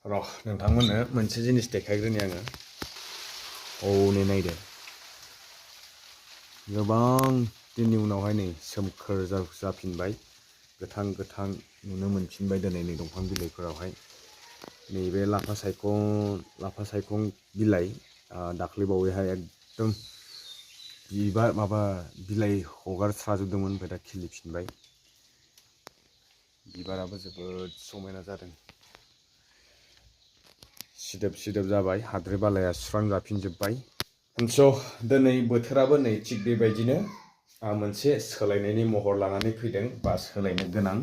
र' नोंथांमोननो मोनसे जिनिस देखायग्रोनि आङो औ नायदो गोबां दिननि उनावहाय नै सोमखोर जाफिनबाय गोथां गोथां नुनो मोनफिनबाय दिनै नै दंफां बिलाइफोरावहाय नैबे लाफा सायखं बिलाइ दाख्लैबावैहाय एकदम बिबार माबा बिलाइ हगारस्राजोबदोंमोन ओमफ्राय दा खिलिफिनबाय बिबाराबो जोबोद समायना जादों सिदोब सिदोब जाबाय हाद्रि बालाया सुस्रांजाफिनजोब्बाय दिनै बोथोराबो नै थिग बेबायदिनो मोनसे सोलायनायनि महर लानानै फैदों बा सोलायनो गोनां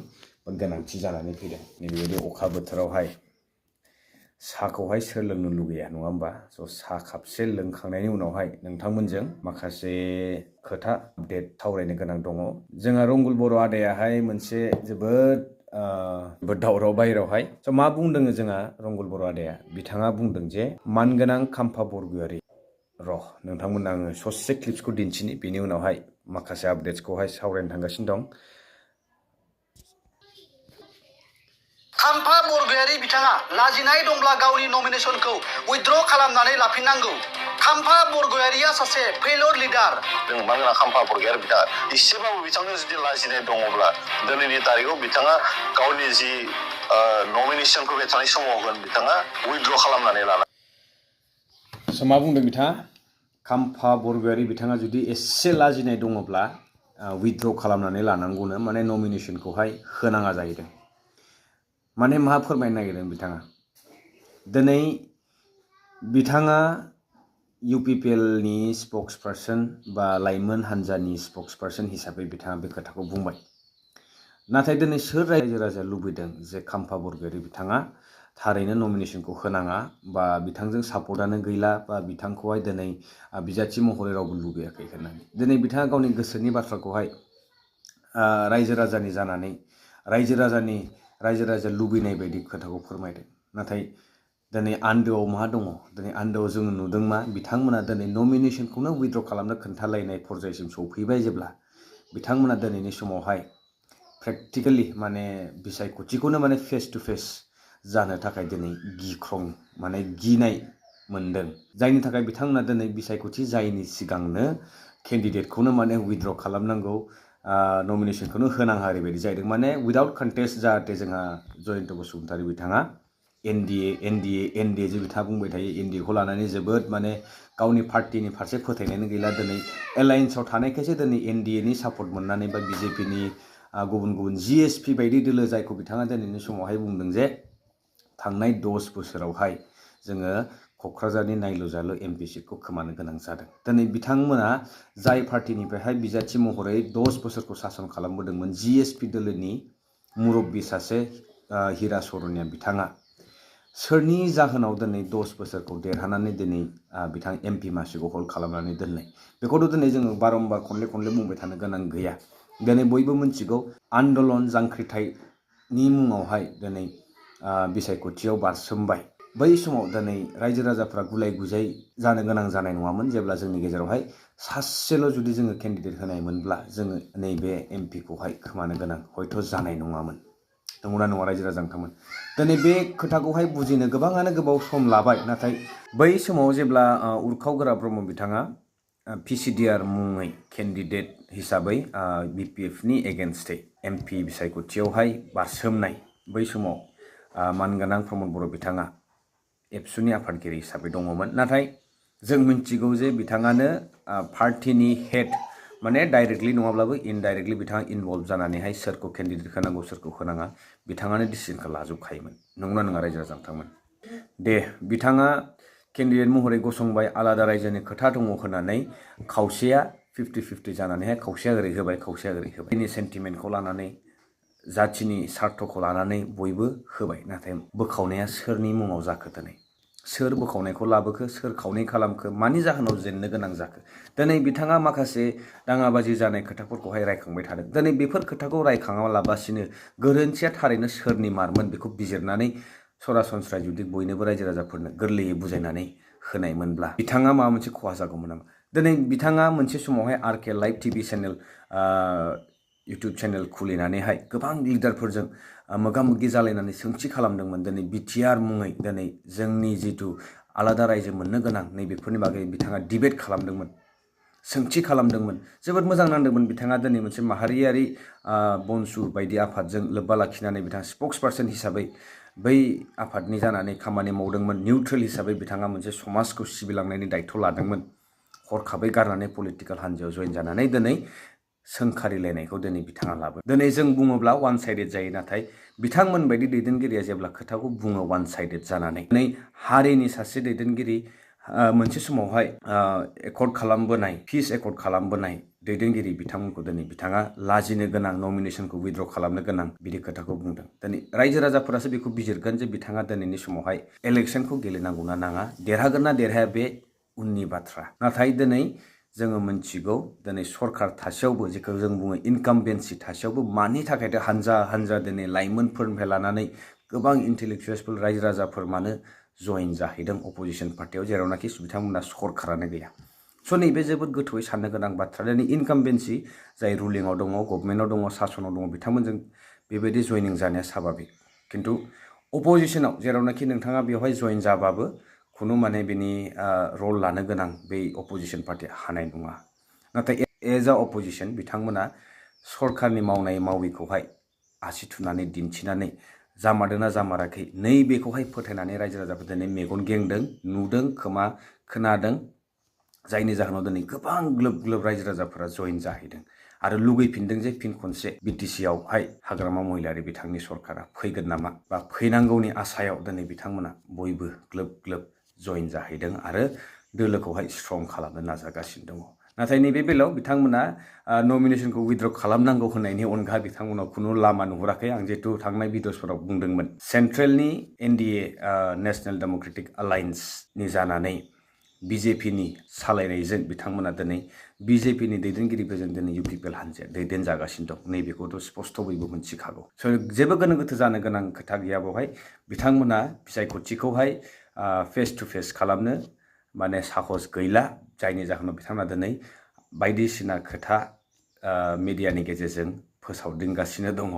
बा गोनांथि जानानै फैदों नैबेबायदि अखा बोथोरावहाय साहाखौहाय सोर लोंनो लुगैया नङा होमबा स' साहा कापसे लोंखांनायनि उनावहाय नोंथांमोनजों माखासे खोथा आपडेट सावरायनो गोनां दङ जोंहा रंगुल बर' आदायाहाय मोनसे जोबोद दावराव बाहेरावहाय स' मा बुंदों जोंहा रंगुल बर' आदाया बिथाङा बुंदों जे मानगोनां खाम्फा बरगयारि र' नोंथांमोननो आङो ससे क्लिप्सखौ दिन्थिनि बेनि उनावहाय माखासे आपडेट्सखौहाय सावरायनो थांगासिनो दं खाम्फा बरगयारि बिथाङा लाजिनाय दंब्ला गावनि नमिनेशनखौ उइथड्र खालामनानै लाफिननांगौ खाम्फा बरगयारिया सासे फेलर लिडार जों मानगोनां खाम्फा बरगयारि बिथाङा एसेबाबो बिथांनो जुदि लाजिनाय दङब्ला दिनैनि तारिखआव बिथाङा गावनि जि नमिनेशनखौ बे थानाय समाव होगोन बिथाङा उइथड्र खालामनानै लाना मा बुंदों बिथाङा खाम्फा बरगयारि बिथाङा जुदि एसे लाजिनाय दङब्ला उइथड्र खालामनानै लानांगौनो माने नमिनेशनखौहाय होनाङा जाहैदों माने मा फोरमायनो नागिरदों बिथाङा दिनै बिथाङा UPPL नि स्पक्सपार्सन बा लाइमोन हान्जानि स्पक्सपार्सन हिसाबै बिथाङा बे खोथाखौ बुंबाय नाथाय दिनै सोर रायजो राजाया लुबैदों जे खाम्फा बरगयारि बिथाङा थारैनो नमिनेशनखौ होनाङा बा बिथांजों सापर्टआनो गैला बा बिथांखौहाय दिनै बिजाथि महरै रावबो लुबैयाखै होननानै दिनै बिथाङा गावनि गोसोनि बाथ्राखौहाय रायजो राजानि जानानै रायजो राजा लुबैनाय बायदि खोथाखौ फोरमायदों नाथाय दिनै आन्दोआव मा दङ दिनै आन्दोआव जोङो नुदों मा बिथांमोना दिनै नमिनेशनखौनो उइथड्र खालामनो खोन्थालायनाय पर्यायसिम सौफैबाय जेब्ला बिथांमोना दिनैनि समावहाय प्रेक्टिकेलि माने बिसायख'थिखौनो माने फेस टु फेस जानो थाखाय दिनै माने गिनाय मोनदों जायनि थाखाय बिथांमोना दिनै बिसायख'थि जायैनि सिगांनो केन्डिडेटखौनो माने उइथड्र खालामनांगौ नमिनेशनखौनो होनाङा ओरैबायदि जाहैदों माने उइदाउट कन्टेस्ट जाहाथे जोंहा जयन्त बसुमतारी बिथाङा एनडिए जे बिथाङा बुंबाय थायो एनडिएखौ लानानै जोबोद माने गावनि पार्टिनि फारसे फोथायनायानो गैला दिनै एलायन्सआव थानायखायसो दिनै एनडिएनि सापर्ट मोननानै बा बिजेपिनि गुबुन जिएसपि बायदि दोलो जायखौ बिथाङा दिनैनि समावहाय बुंदों जे थांनाय 10 बोसोरावहाय जोङो क'क्राझारनि नायलु जालु एमपि सिटखौ खोमानो गोनां जादों दिनै बिथांमोना जाय पार्टिनिफ्रायहाय बिजाथि महरै 10 बोसोरखौ सासन खालामबोदोंमोन जिएसपि दोलोनि मुरब्बी सासे हिरा सरनिया बिथाङा सोरनि जाहोनाव दिनै 10 बोसोरखौ देरहानानै दिनै बिथां एमपि मासिखौ हल्ड खालामनानै दोननाय बेखौथ' दिनै जोङो बारम्बार खनले बुंबाय थानो गोनां गैया दिनै बयबो मिथिगौ आन्दलन जांख्रिथायनि मुङावहाय दिनै बिसायख'थियाव बारसोमबाय बै समाव दिनै रायजो राजाफ्रा गुलाय गुजाय जानो गोनां जानाय नङामोन जेब्ला जोंनि गेजेरावहाय सासेल' जुदि जोङो केन्डिडेट होनायमोनब्ला जोङो नैबे एमपिखौहाय खोमानो गोनां हयथ' जानाय नङामोन नंगौना नङा रायजो राजा नोंथांमोन दिनै बे खोथाखौहाय बुजिनो गोबाङानो गोबाव सम लाबाय नाथाय बै समाव जेब्ला उरखाव गोरा ब्रह्म बिथाङा PCDR मुङै केन्डिडेट हिसाबै BPFनि एगेन्स्टै एमपि बिसायख'थियावहाय बारसोमनाय बै समाव मानगोनां प्रमद बर' बिथाङा एबसुनि आफादगिरि हिसाबै दङमोन नाथाय जों मिन्थिगौ जे बिथाङानो पार्टिनि हेड माने डाइरेक्टलि नङाब्लाबो इनडाइरेक्टलि बिथाङा इनभल्भ जानानैहाय सोरखौ केन्डिडेट होनांगौ सोरखौ होनाङा बिथाङानो डिसिजनखौ लाजोबखायोमोन नंगौना नङा रायजो राजा नोंथांमोन दे बिथाङा केन्डिडेट महरै गसंबाय आलादा रायजोनि खोथा दङ होननानै खावसेया 50-50 जानानैहाय खावसेया ओरै होबाय खावसेया ओरै होबाय बेनि सेन्टिमेन्टखौ लानानै जाथिनि सार्थखौ लानानै बयबो होबाय नाथाय बोखावनाया सोरनि मुङाव जाखो दिनै सोर बोखावनायखौ लाबोखो सोर खावनै खालामखो मानि जाहोनाव जेननो गोनां जाखो दिनै बिथाङा माखासे दाङाबाजि जानाय खोथाफोरखौहाय रायखांबाय थादों दिनै बेफोर खोथाखौ रायखाङालाबासिनो गोरोन्थिया थारैनो सोरनि मारमोन बेखौ बिजिरनानै सरासनस्रा जुदि बयनोबो रायजो राजाफोरनो गोरलैयै बुजायनानै होनायमोनब्ला बिथाङा माबा मोनसे खहा जागौमोन नामा दिनै बिथाङा मोनसे समावहाय RK live TV channel YouTube channel खुलिनानैहाय गोबां लिडारफोरजों मोगा मोगि जालायनानै सोंथि खालामदोंमोन दिनै बिटिआर मुङै दिनै जोंनि जिथु आलादा रायजो मोननो गोनां नैबेफोरनि बागै बिथाङा डिबेट खालामदोंमोन सोंथि खालामदोंमोन जोबोद मोजां नांदोंमोन बिथाङा दिनै मोनसे माहारियारि बनसु बायदि आफादजों लोब्बा लाखिनानै बिथाङा स्पक्स पार्सन हिसाबै बै आफादनि जानानै खामानि मावदोंमोन निउट्रेल हिसाबै बिथाङा मोनसे समाजखौ सिबिलांनायनि दायथ' लादोंमोन हरखाबै गारनानै पलिटिकेल हान्जायाव जइन जानानै दिनै सोंखारिलायनायखौ दिनै बिथाङा लाबो दिनै जों बुङोब्ला वान साइडेड जायो नाथाय बिथांमोन बायदि दैदेनगिरिया जेब्ला खोथाखौ बुङो वान साइडेड जानानै दिनै हारिनि सासे दैदेनगिरि मोनसे समावहाय एकर्ड खालामबोनाय पिस एकर्ड खालामबोनाय दैदेनगिरि बिथांमोनखौ दिनै बिथाङा लाजिनो गोनां नमिनेशनखौ उइथड्र खालामनो गोनां बिदि खोथाखौ बुंदों दिनै रायजो राजाफोरासो बेखौ बिजिरगोन जे बिथाङा दिनैनि समावहाय इलेक्शनखौ गेलेनांगौना नाङा देरहागोन ना देरहाया बे उननि बाथ्रा नाथाय दिनै जोङो मिन्थिगौ दिनै सरकार थासेयावबो जेखौ जों बुङो इनकामबेन्सि थासेयावबो मानि थाखाय हानजा हानजा दिनै लाइमोनफोरनिफ्राय लानानै गोबां इन्टेलेक्चुवेल्सफोर रायजो राजाफोर मानो जइन जाहैदों अपोजिशन पार्टियाव जेरावनाखि बिथांमोना सरकारानो गैया स' नैबे जोबोद गोथौयै साननो गोनां बाथ्रा दिनै इनकामबेन्सि जाय रुलिंआव दङ गभर्नमेन्टआव दङ सासनाव दङ बिथांमोनजों बेबायदि जइनिं जानाया साभाबिक खिन्थु अपोजिशनाव जेरावनाखि नोंथाङा बेवहाय जइन जाबाबो खुनु माने बिनि रल लानो गोनां बै अपोजिशन पार्टिया हानाय नङा नाथाय एज अ अपोजिशन बिथांमोना सरकारनि मावनाय माविखौहाय आसि थुनानै दिन्थिनानै जामारदोंना जामाराखै नैबेखौहाय फोथायनानै रायजो राजाफोर दिनै मेगन गेंदों नुदों खोमा खोनादों जायनि जाहोनाव दिनै गोबां ग्लोब ग्लोब रायजो राजाफोरा जइन जाहैदों आरो लुगैफिनदों जे फिन खनसे बिटिसिआवहाय हाग्रामा महिलारि बिथांनि सरकारा फैगोन नामा बा फैनांगौनि आसायाव दिनै बिथांमोना बयबो ग्लोब ग्लोब जइन जाहैदों आरो दोलोखौहाय स्ट्रं खालामनो नाजागासिनो दङ नाथाय नैबे बेलायाव बिथांमोना नमिनेशनखौ उइथड्र खालामनांगौ होननायनि अनगा बिथांमोनाव खुनु लामा नुहुराखै आं जिहेतु थांनाय भिडिअसफोराव बुंदोंमोन सेन्ट्रेलनि एनडिए नेशनेल डेम'क्रेटिक एलायन्सनि जानानै बिजेपिनि सालायनायजों बिथांमोना दिनै बिजेपिनि दैदेनगिरिफोरजों दिनै UPPL हान्जाया दैदेनजागासिनो दं नैबेखौथ' स्पस्ट बयबो मोनथिखागौ स' जेबो गोनो गोथो जानो गोनां खोथा गैया बेवहाय बिथांमोना बिसायख'थिखौहाय फेस टु फेस खालामनो माने साहस गैला जायनि जाहोनाव बिथांमोना दिनै बायदिसिना खोथा मिडियानि गेजेरजों फोसावदिंगासिनो दङ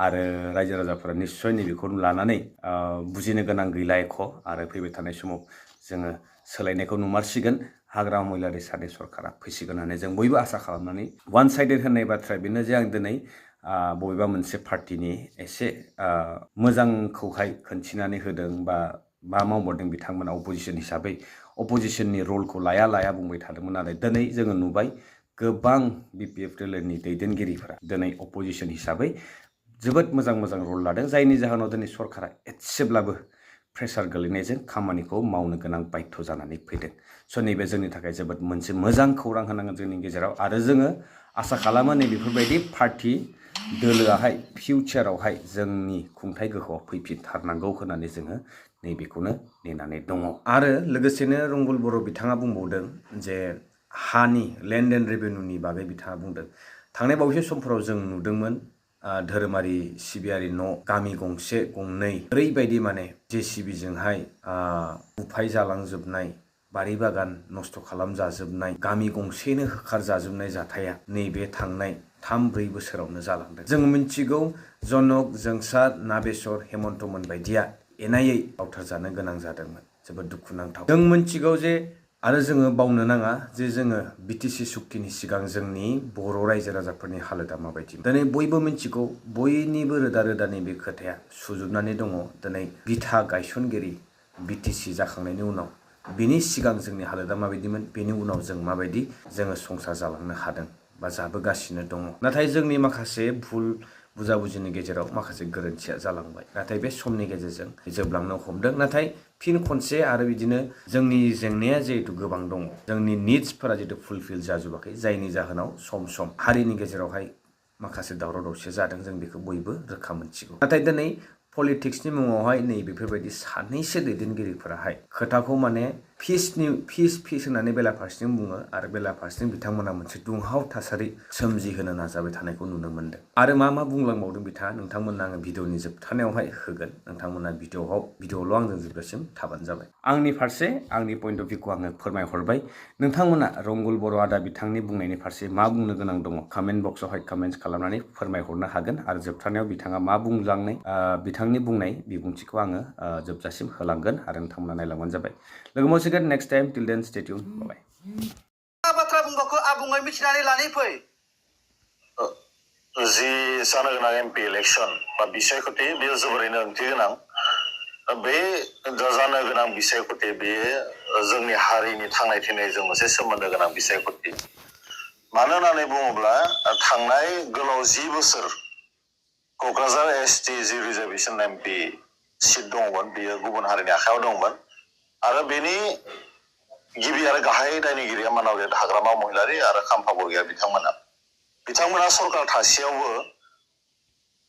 आरो रायजो राजाफोरा निस्सय नैबेखौ लानानै बुजिनो गोनां गैला एख' आरो फैबाय थानाय समाव जोङो सोलायनायखौ नुमारसिगोन हाग्रामा महिलारि सानै सरकारा फैसिगोन होननानै जों बयबो आसा खालामनानै वान साइडेड होननाय बाथ्राया बेनो जे आं दिनै बबेबा मोनसे पार्टिनि एसे मोजांखौहाय खोन्थिनानै होदों बा मा मावबोदों बिथांमोना अपोजिशन हिसाबै अपोजिशननि रलखौ लाया लाया बुंबाय थादोंमोन आरो दिनै जोङो नुबाय गोबां BPF दोलोनि दैदेनगिरिफोरा दिनै अपोजिशन हिसाबै जोबोद मोजां मोजां रल लादों जायनि जाहोनाव दिनै सरकारा एसेब्लाबो प्रेसार गोलैनायजों खामानिखौ मावनो गोनां बाध्य जानानै फैदों स' नैबे जोंनि थाखाय जोबोद मोनसे मोजां खौरां होनांगोन जोंनि गेजेराव आरो जोङो आसा खालामो नै बेफोरबायदि पार्टि दोलोआहाय फिउचारावहाय जोंनि खुंथाय गोहोआव फैफिनथारनांगौ होननानै जोङो नैबेखौनो नेनानै दङ आरो लोगोसेनो रंगुल बर' बिथाङा बुंबावदों जे हानि लेन्ड एन्ड रेभिनिउनि बागै बिथाङा बुंदों थांनाय बावैसो समफोराव जों नुदोंमोन धोरोमारि सिबियारि न' गामि गंसे गंनै ओरैबायदि माने JCBजोंहाय बुफाय जालांजोबनाय बारि बागान नस्थ' खालामजाजोबनाय गामि गंसेनो होखारजाजोबनाय जाथाया नैबे थांनाय 3-4 बोसोरावनो जालांदों जों मिन्थिगौ जनक जोंसार नाबेसर हेमन्तमोन बायदिया एनायै आवथारजानो गोनां जादोंमोन जोबोद दुखुनांथाव जों मिन्थिगौ जे आरो जोङो बावनो नाङा जे जोङो BTC सुक्तिनि सिगां जोंनि बर' रायजो राजाफोरनि हालोदा माबायदि दिनै बयबो मिन्थिगौ बयनिबो रोदा रोदानि बे खोथाया सुजुबनानै दङ दिनै बिथा गायसनगिरि BTC जाखांनायनि उनाव बिनि सिगां जोंनि हालोदा माबायदिमोन बेनि उनाव जों माबायदि जोङो संसार जालांनो हादों बा जाबोगासिनो दङ नाथाय जोंनि माखासे भुल बुजाबुजिनि गेजेराव माखासे गोरोन्थिया जालांबाय नाथाय बे समनि गेजेरजों जोबलांनो हमदों नाथाय फिन खनसे आरो बिदिनो जोंनि जेंनाया जिहेतु गोबां दङ जोंनि निड्सफोरा जिहेतु फुलफिल जाजोबाखै जायनि जाहोनाव सम सम हारिनि गेजेरावहाय माखासे दावराव दावसि जादों जों बेखौ बयबो रोखा मोनथिगौ नाथाय दिनै पलिटिक्सनि मुङावहाय नै बेफोरबायदि सानैसो दैदेनगिरिफोराहाय खोथाखौ माने फिस होननानै बेलाफारसेथिं बुङो आरो बेलाफारसेथिं बिथांमोना मोनसे दुंहाव थासारि सोमजिहोनो नाजाबाय थानायखौ नुनो मोनदों आरो मा बुंलांबावदों बिथाङा नोंथांमोननो आङो भिडिअनि जोबथानायावहाय होगोन नोंथांमोना भिडिअल' आंजों जोबजासिम थाबानो जाबाय आंनि फारसे आंनि पइन्ट अफ भिउखौ आङो फोरमायहरबाय नोंथांमोना रंगुल बर' आदा बिथांनि बुंनायनि फारसे मा बुंनो गोनां दङ कमेन्ट बक्सआवहाय कमेन्ट्स खालामनानै फोरमायहरनो हागोन आरो जोबथानायाव बिथाङा मा बुंलांनाय बिथांनि बुंनाय बिबुंथिखौ आङो जोबजासिम होलांगोन आरो नोंथांमोना नायलांबानो जाबाय लोगो मोनसिगोन नेक्स्ट टाइम टिल देन स्टे ट्युन बाय बाथ्रा बुंबाखौ आबुङै मिथिनानै लानाय फै जि जानो गोनां एमपि इलेक्सन बा बिसायख'थि बेयो जोबोरैनो ओंथि गोनां बे जानो गोनां बिसायख'थि बेयो जोंनि हारिनि थांनाय थैनायजों मोनसे सोमोन्दो गोनां बिसायख'थि मानो होननानै बुङोब्ला थांनाय गोलाव 10 बोसोर क'क्राझार एसटि जि रिजार्भेसन एमपि सिट दंमोन बेयो गुबुन हारिनि आखायाव दंमोन आरो बेनि गिबि आरो गाहाय दायनिगिरिया मानावले हाग्रामा महिलारि आरो खाम्फा बरगयारि बिथांमोना सरकार थासेयावबो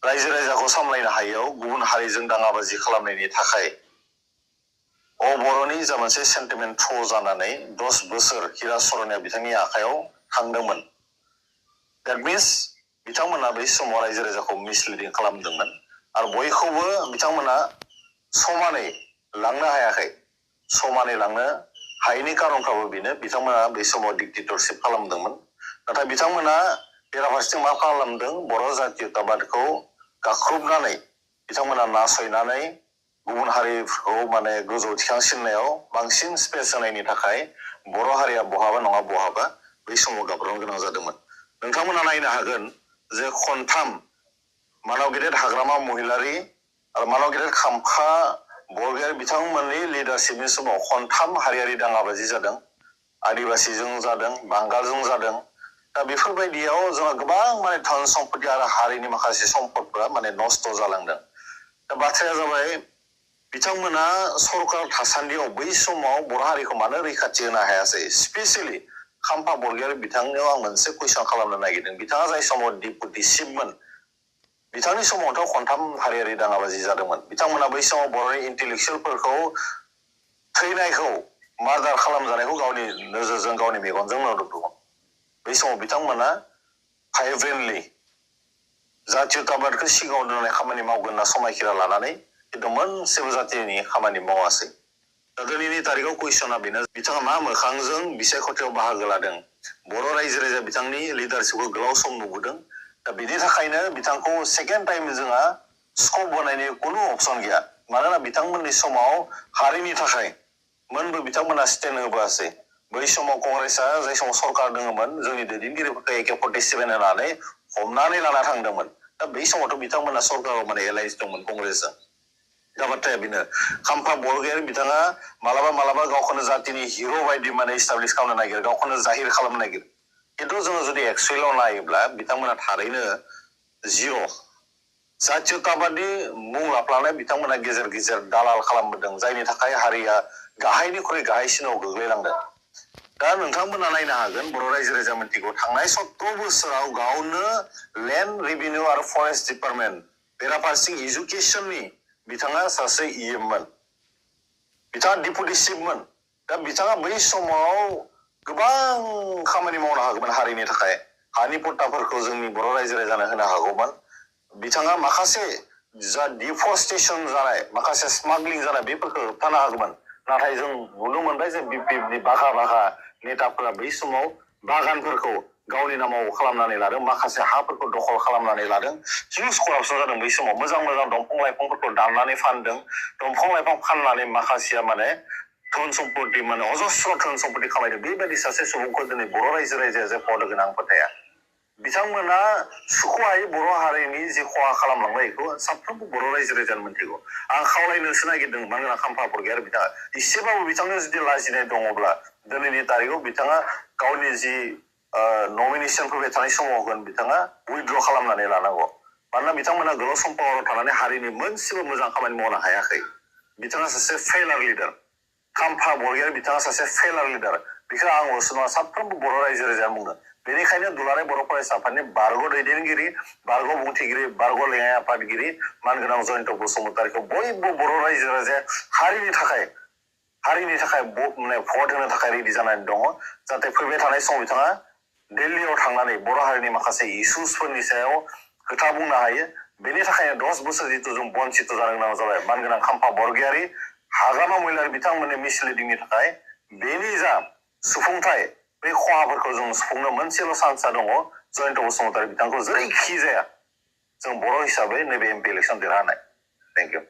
रायजो राजाखौ सामलायनो हायैयाव गुबुन हारिजों दाङाबाजि खालामनायनि थाखाय बर'नि जा मोनसे सेन्टिमेन्ट थ्र' जानानै 10 बोसोर हिरा सरनाया बिथांनि आखायाव थांदोंमोन That means बिथांमोना बै समाव रायजो राजाखौ मिसलिडिं खालामदोंमोन आरो बयखौबो बिथांमोना समानै लांनो हायाखै समानै लांनो हायैनि खारनफ्राबो बेनो बिथांमोना बै समाव डिक्टेटरशिप खालामदोंमोन नाथाय बिथांमोना बेराफारसेथिं मा खालामदों बर' जातीयताबादखौ गाख्रुबनानै बिथांमोना नासयनानै गुबुन हारिफोरखौ माने गोजौ थिखांसिननायाव बांसिन स्पेस होनायनि थाखाय बर' हारिया बहाबा नङा बहाबा बै समाव गाब्रनो गोनां जादोंमोन नोंथांमोना नायनो हागोन जे खनथाम मानाव गेदेर हाग्रामा महिलारि आरो मानाव गेदेर खाम्फा बरगयारि बिथांमोननि लिडारशिपनि समाव खनथाम हारियारि दाङाबाजि जादों आदिबासिजों जादों बांगालजों जादों दा बेफोरबायदियाव जोंहा गोबां माने धन सम्पति आरो हारिनि माखासे सम्पदफोरा माने नस्थ' जालांदों दा बाथ्राया जाबाय बिथांमोना सरकार थासान्दियाव बै समाव बर' हारिखौ मानो रैखाथि होनो हायासै स्पेसियेलि खाम्फा बरगयारि बिथांनियाव आं मोनसे कुइसन खालामनो नागिरदों बिथाङा जाय समाव डिपुटि चिफमोन बिथांनि समावथ' खनथाम हारियारि दाङाबाजि जादोंमोन बिथांमोना बै समाव बर'नि इन्टेलेक्सुयेलफोरखौ थैनायखौ मार्डार खालामजानायखौ गावनि नोजोरजों गावनि मेगनजों नुदोंमोन बै समाव बिथांमोना भाइब्रेन्टलि जातीयताबादखौ सिगाङाव दोननाय खामानि मावगोन होनना समायखिरा लानानै खिन्थु मोनसेबो जातिनि खामानि मावासै दा दिनैनि तारिखाव कुइसना बेनो बिथाङा मा मोखांजों बिसायख'थियाव बाहागो लादों बर' रायजो राजा बिथांनि लिडारशिपखौ गोलाव सम नुबोदों दा बिनि थाखायनो बिथांखौ सेकेन्ड टाइम जोंहा स्कप होनायनि कुनु अपसन गैया मानोना बिथांमोननि समाव हारिनि थाखाय मोनबो बिथांमोना स्टेन्ड होबोआसै बै समाव कंग्रेसआ जाय समाव सरकार दङमोन जोंनि दैदेनगिरिफोरखौ AK-47 होनानै हमनानै लाना थांदोंमोन दा बै समावथ' बिथांमोना सरकाराव माने एलायन्स दंमोन कंग्रेसजों दा बाथ्राया बेनो खाम्फा बरगयारि बिथाङा मालाबा गावखौनो जातिनि हिर' बायदि माने इस्टाब्लिश खालामनो नागिरो गावखौनो जाहिर खालामनो नागिरो खिन्थु जोङो जुदि एक्सुवेलाव नायोब्ला बिथांमोना थारैनो जिर' जातीयताबादनि मुं लाफ्लानाय बिथांमोना गेजेर गेजेर दालाल खालामबोदों जायनि थाखाय हारिया गाहायनिख्रुइ गाहायसिनाव गोग्लैलांदों दा नोंथांमोना नायनो हागोन बर' रायजो राजा मिन्थिगौ थांनाय 17 बोसोराव गावनो लेन्ड रेभिनिउ आरो फरेस्ट डिपार्टमेन्ट बेराफारसेथिं एजुकेसननि बिथाङा सासे इएममोन बिथाङा डिपुटि चिफमोन दा बिथाङा बै समाव गोबां खामानि मावनो हागौमोन हारिनि थाखाय हानि पट्टाफोरखौ जोंनि बर' रायजो राजानो होनो हागौमोन बिथाङा माखासे जा डिफरेस्टेसन जानाय माखासे स्मागलिं जानाय बेफोरखौ होबथानो हागौमोन नाथाय जों नुनो मोनबाय जे बिपिएफनि बाखा नेताफोरा बै समाव बागानफोरखौ गावनि नामाव खालामनानै लादों माखासे हाफोरखौ दखल खालामनानै लादों हिउज करापसन जादों बै समाव मोजां दंफां लाइफांफोरखौ दाननानै फानदों दंफां लाइफां फाननानै माखासेया माने धन सम्पति माने अजस्र धन सम्पति खामायदों बेबायदि सासे सुबुंखौ दिनै बर' रायजो राजाया जे पद गोनां फोथाया बिथांमोना सुख'हायै बर' हारिनि जे खहा खालामलांबाय बेखौ साफ्रोमबो बर' रायजो राजानो मिन्थिगौ आं खावलायनोसो नागिरदों मानोना खाम्फा बरगयारि बिथाङा एसेबाबो बिथांनो जुदि लाजिनाय दङब्ला दिनैनि तारिखाव बिथाङा गावनि जि नमिनेसन फैबाय थानाय समाव होगोन बिथाङा उइथड्र खालामनानै लानांगौ मानोना बिथांमोना गोलाव सम पावाराव थानानै हारिनि मोनसेबो मोजां खामानि मावनो हायाखै बिथाङा सासे फेलार लिडार खाम्फा बरगयारि बिथाङा सासे फेलार लिडार बेखौ आंल'सो नङा साफ्रोमबो बर' रायजो राजाया बुङो बेनिखायनो दुलाराय बर' फरायसा आफादनि बारग' दैदेनगिरि बारग' बुंथिगिरि बारग' लेङाइ आफादगिरि मानगोनां जयन्त बसुमतारीखौ बयबो बर' रायजो राजाया हारिनि थाखाय हारिनि थाखाय भट होनो थाखाय रेडि जानानै दङ जाहाथे फैबाय थानाय समाव बिथाङा दिल्लीयाव थांनानै बर' हारिनि माखासे इस्युसफोरनि सायाव खोथा बुंनो हायो बेनि थाखायनो 10 बोसोर जितु जों बन्चित जानो गोनां जाबाय मानगोनां खाम्फा बरगयारी हाग्रामा महिलारि बिथांमोननि मिसलिडिंनि थाखाय बेनि जा सुफुंथाय बे खहाफोरखौ जों सुफुंनो मोनसेल' चान्सआ दङ जयन्त बसुमतारी बिथांखौ जेरैखि जाया जों बर' हिसाबै नैबे एमपि इलेक्सन देरहानाय थेंक इउ